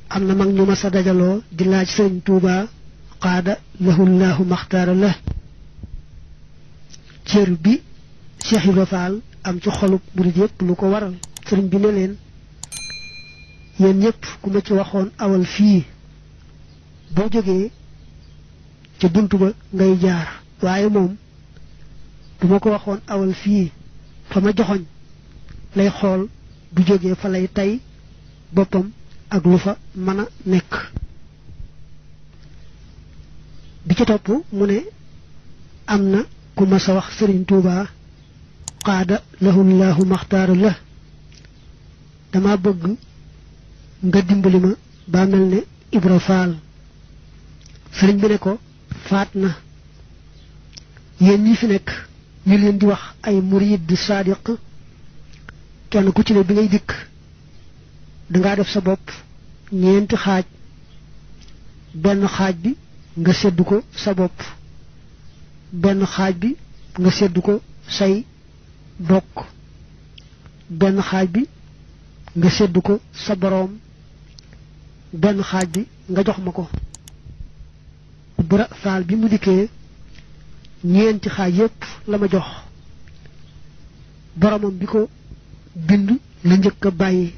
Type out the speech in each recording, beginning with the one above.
am na mag ñu ma sa dajaloo di laaj sëriñ Tuuba qaada lahullahu maxtaara la cër bi Cheikh Ibra Fall am ci xolub murid yépp lu ko waral sëriñ bi ne leen yéen ñëpp ku ma ci waxoon awal fii boo jógee ca buntu ba ngay jaar waaye moom bu ma ko waxoon awal fii fa ma joxoñ lay xool bu jógee fa lay tay boppam ak lu fa mën a nekk bi ci topp mu ne am na ku ma sa wax sëriñ Tuuba qaada lahullahu maxtaara la dama bëgg nga dimbali ma ba mel ne Ibra Faal sëriñ bi ne ko faat na yéen ñi fi nekk ñu leen di wax ay murid sadiq kenn ku ci ne bi ngay dikk dangaa def sa bopp ñeenti xaaj benn xaaj bi nga seddu ko sa bopp benn xaaj bi nga seddu ko say bokk benn xaaj bi nga seddu ko sa boroom benn xaaj bi nga jox ma ko Ibra Faal bi mu dikkee ñeenti xaaj yépp la ma jox boromam bi ko bind la njëkk a bàyyi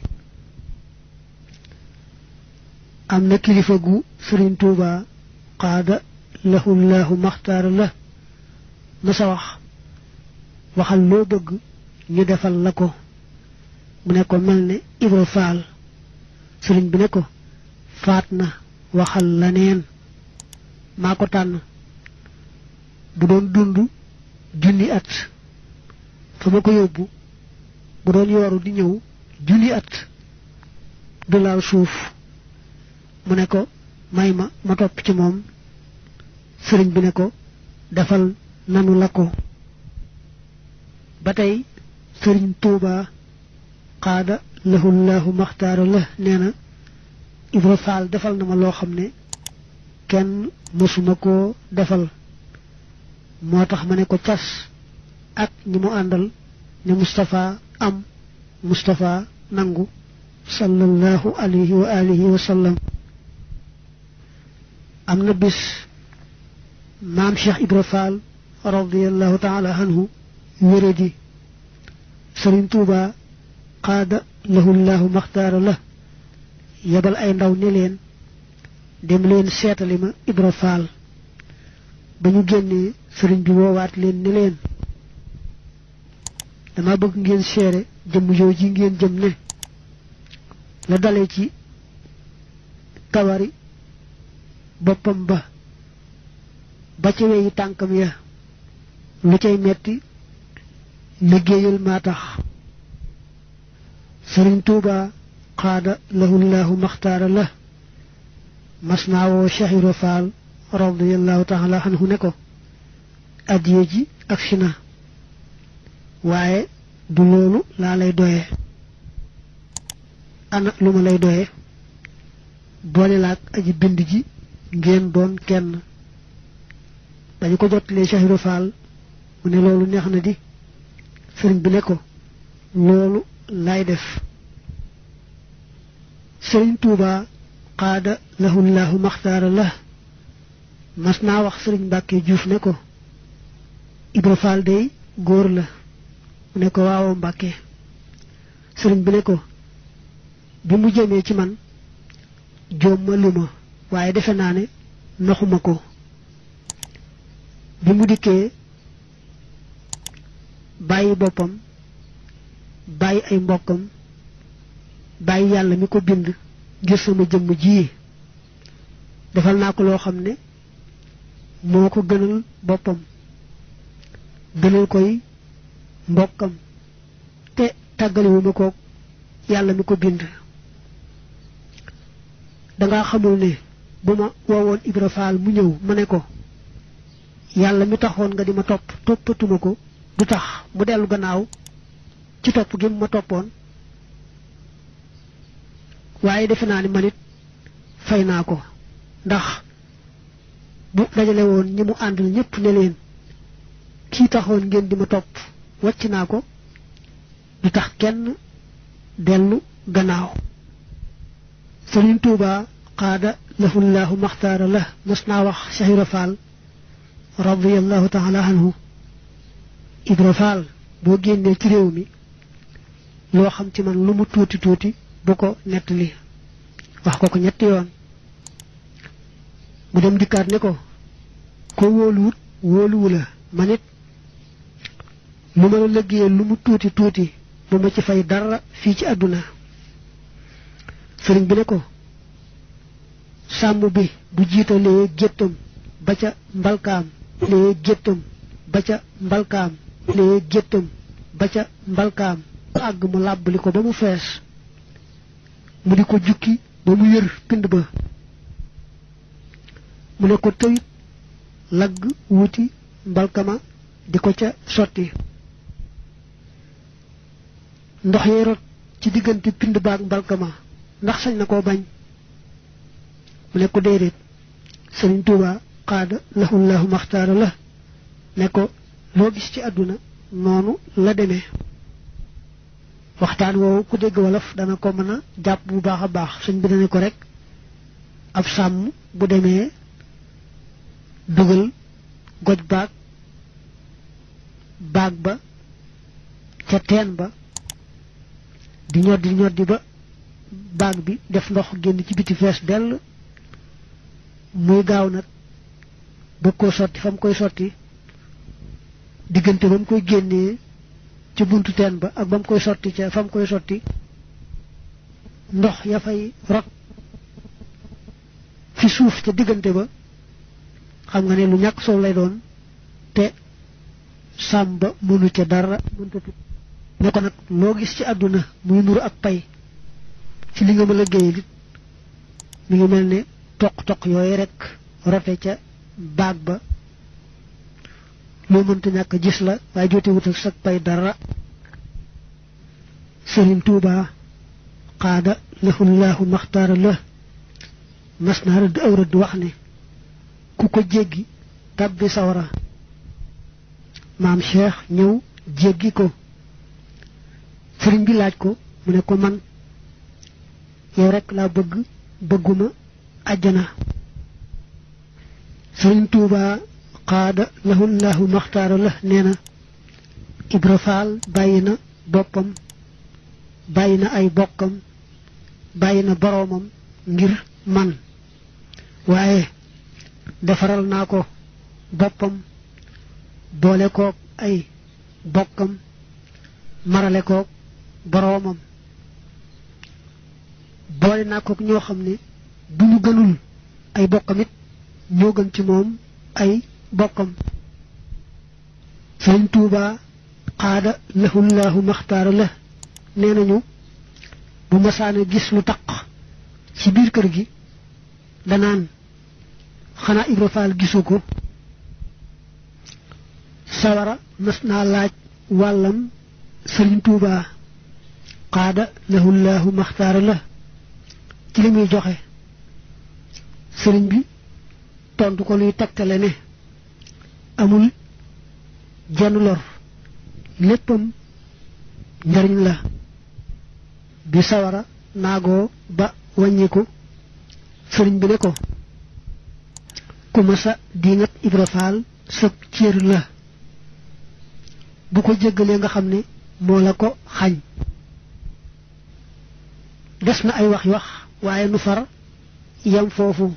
am na kilifa gu Sëriñ Tuuba qaada lahullahu maxtaara la ma sa wax waxal loo bëgg ñu defal la ko mu ne ko mel ne Ibra Faal sëriñ bi ne ko faat na waxal la neen maa ko tànn bu doon dund junni at fa ma ko yóbbu bu doon yooru di ñëw junni at du laal suuf mu ne ko may ma topp ci moom sëriñ bi ne ko defal nanu la ko ba tey sëriñ Tuuba qaada lahullahu maxtaara la nee na Ibra Faal defal na ma loo xam ne kenn mësuma koo defal moo tax ma ne ko cas ak ñi mu àndal ne Moustapha am Moustapha nangu sallallahu alayhi wa alihi wa sallam am na bis maam Cheikh Ibra Fall radiyallahu taala anhu wéradi Sëriñ Tuuba qaada lahullahu maxtaara la yebal ay ndaw ne leen dem leen seetali ma Ibra Fall ba ñu génnee sëriñ bi woowaat leen ne leen dama bëgg ngeen seere jëmm jooju ngeen jëm ne la dalee ci kawari boppam ba ca weyi tànkam ya lu cay metti liggéeyal maa tax Sëriñ Tuuba qaada lahullahu maxtaara la mas naa woo Cheikh Ibra Fall radiyallahu taala anhu ne ko addiye ji ak si na waaye du loolu laa lay doye ana lu ma lay doye boole laak aji bind ji ngeen doon kenn dañu ko jottalee Cheikh Ibra Fall mu ne loolu neex na di sëriñ bi ne ko loolu lay def Sëriñ Tuuba qaada lahullahu maxtaara la mas naa wax sëriñ Mbàkke Juuf ne ko Ibra Faal dey góor la mu ne ko waaw Mbàkke sëriñ bi ne ko bi mu jëmee ci man joom ma lu ma waaye defe naa ne naxuma ko bi mu dikkee bàyyi boppam bàyyi ay mbokkam bàyyi yàlla mi ko bind ngir sama jëmm ji defal naa ko loo xam ne moo ko gënal boppam gënal koy mbokkam te tàggaliwuma ko yàlla mi ko bind danga xamul ne bu ma woowoon Ibra Faal mu ñëw ma ne ko yàlla mi taxoon nga di ma topp toppatuma ko du tax mu dellu gannaaw ci topp gi mu ma toppoon waaye defe naa ni man it fay naa ko ndax bu dajale woon ñi mu àndal ñépp ne leen kii taxoon ngeen di ma topp wàcc naa ko du tax kenn dellu gannaaw Sëriñ Tuuba qaada lahullahu maxtaara la mas naa wax Cheikh Ibra Fall radiyallahu taala anhu Ibra Fall boo génnee ci réew mi loo xam ci man lu mu tuuti tuuti bu ko nettali wax ko ñetti yoon mu dem dikkaat ne ko wóoluwut wóoluwu la man it lu ma la liggéeyee lu mu tuuti tuuti bu ma ci fay dara fii ci àdduna sëriñ bi ne ko sàmm bi bu jiitalee géttam ba ca mbalkaam lee géttam ba ca mbalkaam lee géttam ba ca mbalkaam àgg mu làbbali ko ba mu fees mu di ko jukki ba mu yër pind ba mu ne ko tëyit lagg wuti mbalkama di ko ca sotti ndox yee rot ci diggante pind baag mbalkama ndax sañ na koo bañ mu ne ko déedéet Sëriñ Tuuba qaada lahullahu maxtaara la ne ko loo gis ci àdduna noonu la demee waxtaan woowu ku dégg wolof dana ko mën a jàpp bu baax a baax sëñ bi dana ko rek ab sàmm bu demee dugal goj baag ba ca teen ba di ñoddi ba baag bi def ndox génn ci biti fees dell muy gaaw nag bëgg koo sotti fa mu koy sotti diggante ba mu koy génnee ci buntu teen ba ak ba mu koy sotti ca fa mu koy sotti ndox ya fay rot fi suuf ca diggante ba xam nga ne lu ñàkk solo lay doon te sàmm ba mënu ca dara mënta ne ko nag loo gis ci àdduna muy nuru ak pay ci li nga ma liggéey lit mi ngi mel ne toq-toq yooyu rek rote ca baag ba loo mënta ñàkk gis la waaye jote wut ak sag pay dara Sëriñ Tuuba qaada lahullahu maxtaara la mas naa rëdd aw rëdd wax ne ku ko jéggi tàbbi sawara maam Cheikh ñëw jéggi ko sëriñ bi laaj ko mu ne ko man yow rek laa bëgguma àjjana Sëriñ Tuuba qaada lahullahu maxtaara la nee na Ibra Faal bàyyi na boppam bàyyi na ay bokkam bàyyi na boroomam ngir man waaye defaral naa ko boppam boole kook ay bokkam marale kook boroomam boole naa kook ñoo xam ne bu ñu gënul ay bokkam it ñoo gën ci moom ay bokkam Sëriñ Tuuba qaada lahullahu maxtaara la nee nañu bu masaana gis lu taq ci biir kër gi danaan xanaa Ibra Faal gisu ko sawara mas naa laaj wàllam Sëriñ Tuuba qaada lahullahu maxtaara la ci li muy joxe sëriñ bi tontu ko luy tegtale ne amul jenn lor léppam njariñ la bi sawara naagoo ba wàññiku sëriñ bi ne ko ku masa diingat Ibra Faal sëb cër la bu ko jéggalee nga xam ne moo la ko xañ des na ay wax waaye nu far yam foofu